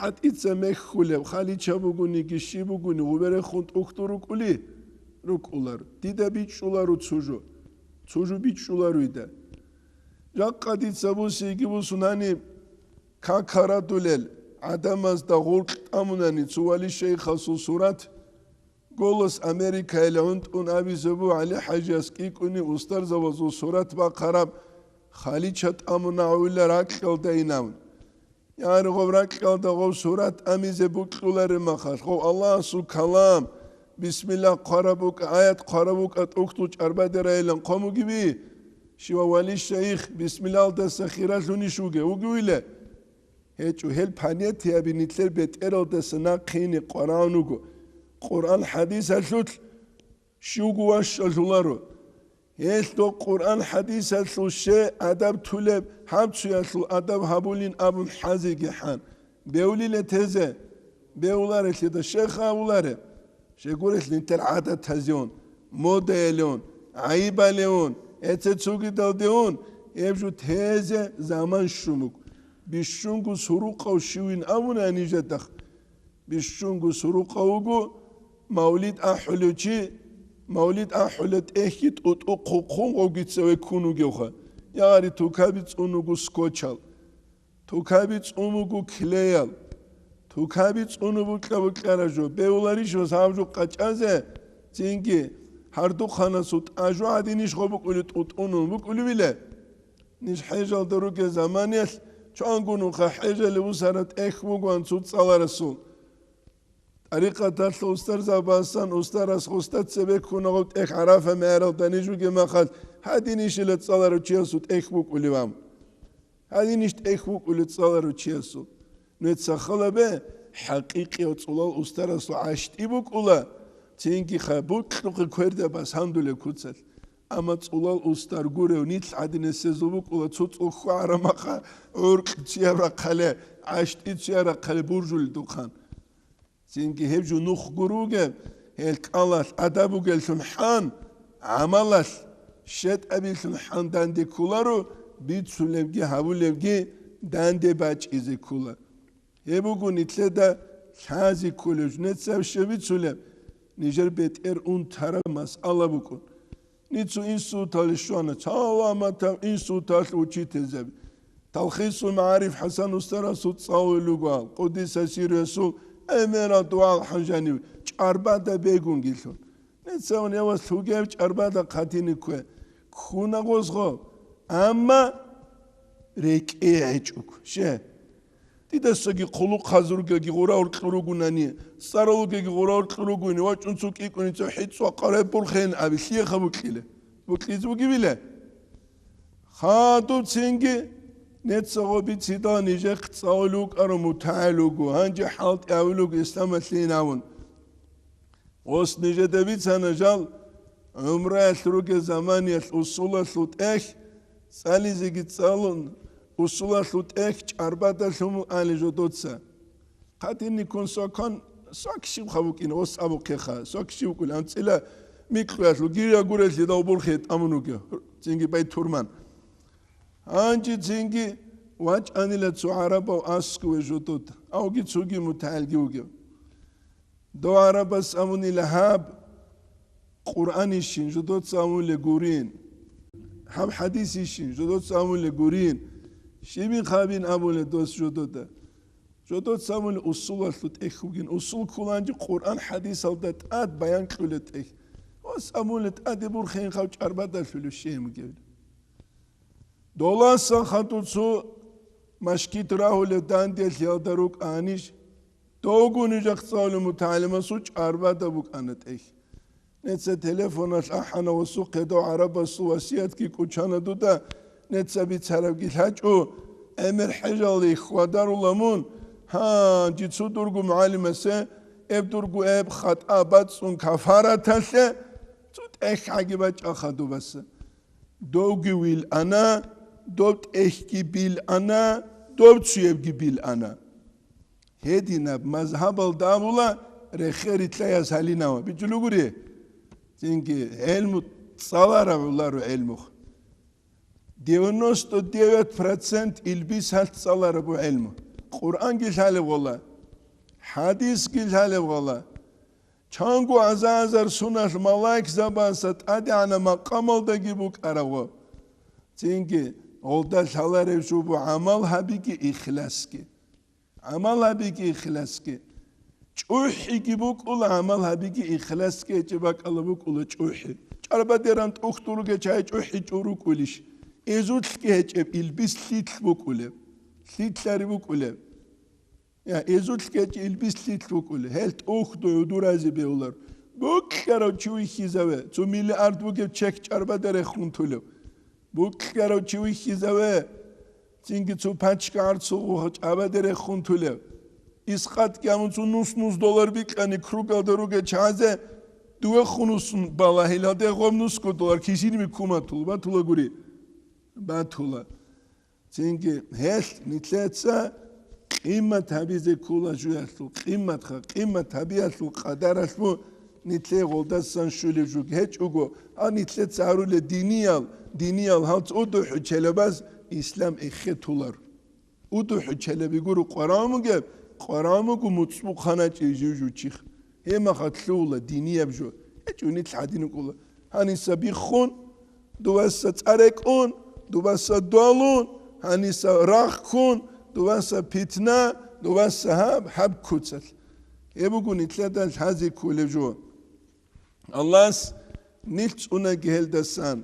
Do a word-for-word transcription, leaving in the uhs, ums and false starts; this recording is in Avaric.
ГьатӀица мехьулеб, халича бугониги, щиб бугони, гъуберехун тӀухьдул рукӀули рукӀулар. Дида бичӀчӀуларо цо жо, цо жо бичӀчӀуларо дида. Жакъа дица бусиги бусунани, какарадулел гӀадамазда гъуркь тӀамунани цо вали шейхасул сурат, «Голос Америкайил» гӀунтӀун абизе буго ГӀали-ХӀажияс кӀикӀуни устарзабазул сурат бахъараб халича тӀамуна гьавила ракьалда инавун. Яни гъоб ракьалда гъоб сурат амизе букьулареб махалъ, гъов Аллагьасул калам, бисмилла хъвараб букӀа, аят хъвараб букӀа, тӀухьдул чӀарбаде райилан хъомугиби? Щива вали шайх бисмиллалдаса хиралъунищ вугев, вугевила? ГьечӀо, гьел понятияби нилъер бетӀералдаса нахъене къварагӀун вуго. Къуръан хӀадисалъулъ щивго ващалъуларо. Гьелъ дов Къуръан хӀадисалъул щай адаб тулеб, гьаб цоялъул адаб гьабулин абун хӀазегихӀан, бевлила тезе, бевларелъида шайх абуларе. Щайгурелъ нилъер гӀадатазеун, модаялеун, гӀайибалеун, эцецугидалде ун, гьеб жо тезе заман щун буго. Бищунго сурукъав щивин абуна нижедахъ. Бищунго сурукъав вуго мавлид ахӀулев чи, мавлид ахӀулеб тӀехьги тӀутӀухъ хъухъун гъовги цеве ккун вугевха, ягъари тукаби цӀун вуго скотчал. Тукаби цӀун буго клеял. Тукаби цӀуну букьа-букьара жо. Бевларищ ва гьаб жо къачӀазе, цинги гьардухъанасул тӀажу гӀадинищ гъо букӀули тӀутӀунун букӀуливила? Ниж хӀежалда ругел заманиялъ чвангунухъа хӀежале бусара тӀехь бугоан цо цӀаларасул. ТӀарикъаталъул устарзабасан устарас устад цебе ккуна гъоб тӀехь ГӀарафа мегӀералда ниж вугеб махалъ, гьадинищила цӀаларав чиясул тӀехь букӀуливан. Гьадинищ тӀехь букӀулеб цӀаларав чиясул? Нуеца халабе, хӀакъикъияв цӀулал устарасул гӀащтӀи букӀула, цинги хабукьухъе кверда басандулеб куцалъ. Амма цӀулал устар гурев нилъ гӀадинасезул букӀула цо цӀухьа гӀарамахъа гӀуркь чияр рахъале, гӀащтӀи чияр рахъале буржулел духъан. Цинги гьеб жо нух гур вугеб, гьел кӀалалъ адаб бугеллъун хӀан, гӀамалалъ щетӀабилъун хӀан данде кколаро, бицулебги гьабулебги данде бачӀизе ккола. Гьеб буго нилъеда лъази кколеб, жнецав щай бицулеб, нижер бетӀер унтараб масъала букӀун. Ницо институталде щвана, саламатав институталъ учительзаби. Талхисул магӀариф ХӀасан устарасул цӀалулел ругоал, къудиса сирругьу, гӀемерал дугӀал хӀанжанив, чӀарбада бегунгилъун. Нецаван явас лъугев чӀарбада хъатине ккве, ккуна гъозго, амма рекӀее гьечӀого. Ще? Дидасаги хъулухъ хъазургаги гъура уркьу ругунани, цӀаралугаги гъура уркьу ругуни, вачӀун цо кӀикӀуни цо хӀицӀ вакъарай бурхен аби, лъиеха букьила? Букьизе бугевила? Хадуб цинги нецагъо бицидал нижехъ цӀалулев вукӀарав мутагӀил вуго, гьанже хӀалтӀи гьавулев вуго исламалъейин абун. Гъос нижеда бицана жал, гӀумраялъ ругел заманиялъ усулалъул тӀехь, цӀализеги цӀалун, усулалъул тӀехь чӀарбада лъумул али жодоца. Хъатинниккун сокон, сок щибха букӀин, ос абухъеха, сок щив вукӀулин, анцӀила микьуялъул гиря гурелъидал бурхе тӀамун вугев, цинги байтурман. Гьанже цинги вачӀанила цо гӀарабав аскӀове жодода, авги цоги мутагӀилги вугев. Дов гӀарабас абунила гьаб Къуръанищин жодоца абулеб гурин, гьаб хӀадисищин жодоца абулеб гурин, щибин хабин абулеб дос жодода. Жодоца абулеб усулалъул тӀехь бугин, усул кколанчи Къуръан хӀадисалда тӀад баян кьулеб тӀехь. Ос абулеб тӀаде бурхейин хав чӀарбадалъулев щейин бугевли. Доласан хадур цо машгид рагьулев данделъиялда рукӀанищ, довго нужехъ цӀалулев мутагӀалимасул чӀарбада букӀана тӀехь. Неца телефоналъ ахӀана ва сухъе дов гӀарабасул васиятги кӀучана дуда, неца бицарабги лъачӀо, гӀемер хӀежалде хьвадарула мун, гьанже цо дурго мугӀалимасе, эб дурго эб хатӀа бацӀцӀун кафараталъе, цо тӀехь гӀаги бачӀа хадубаса. Довги вилана, доб тӀехьги билана, доб цуябги билана. Гьединаб мазгьабалда абула рехе рилълъаяс гьалинава. БичӀчӀулугури? Цинги гӀелму цӀалараб гӀоларо гӀелму. Девяносто девять процент илбис гьалъ цӀаларабу гӀелму. Къуръанги лъалеб гъола, ХӀадисги лъалеб гъала. Чанго азар-азар суналъ малаикзабаца тӀадегӀанаб макъамалдаги букӀараб гъо. Цинги гъолда лъалареб жо буго гӀамал гьабиги ихласги. ГӀамал гьабиги ихласги. ЧӀухӀиги букӀула, гӀамал гьабиги ихласги гьечӀеб бакӀалда букӀула чӀухӀи. ЧӀарбадеран тӀухьдул ругел чагӀи чӀухӀичӀого рукӀулищ? Эзулъги гьечӀеб илбис лъикӀлъи букӀулеб? ЛъикӀлъари букӀулеб? Я, эзулъ гьечӀеб илбис лъикӀлъи букӀулеб? Гьел тӀухьдул гӀодор разе бегьуларо. Букьарав чи вихьизаве, цо миллиард бугеб чек чӀарбаде рехун тулев. Букьарав чи вихьизаве, цинги цо пачка гӀарцул гъугъа чӀарбаде рехун тулев. Искъатги гьабун цо нус-нус доллар бикьани кругалда ругел чагӀазе, дуве хунусун балагьилалде гъоб нусго доллар кисиниб ккун батула, батула гури. Батула. Цинги гьелъ нилъеца къимат гьабизе ккола жуялъул, къиматха, къимат гьабиялъул къадаралъ бу нилъее гъолдасан щулеб жуг гьечӀого, гьал нилъеца гьарулел диниял, диниял гьал удухӀучелабаз ислам эхетулар. УдухӀучелаби гуро къварав мугеб, къварав мугу муцӀбухъаначӀей жив жучихъ. Гьеб мехалъ лъугьула динияб жо. ГьечӀо нилъ гьадин вукӀула. Гьаниса биххун, дуваса цӀа рекӀун, дуваса дуалун, гьаниса рагъ ккун, дуваса питна, дуваса гьаб, гьаб куцалъ. Гьеб буго нилъеда лъазе кколеб жо. Аллагьас нилъ цӀунаги гьелдасан.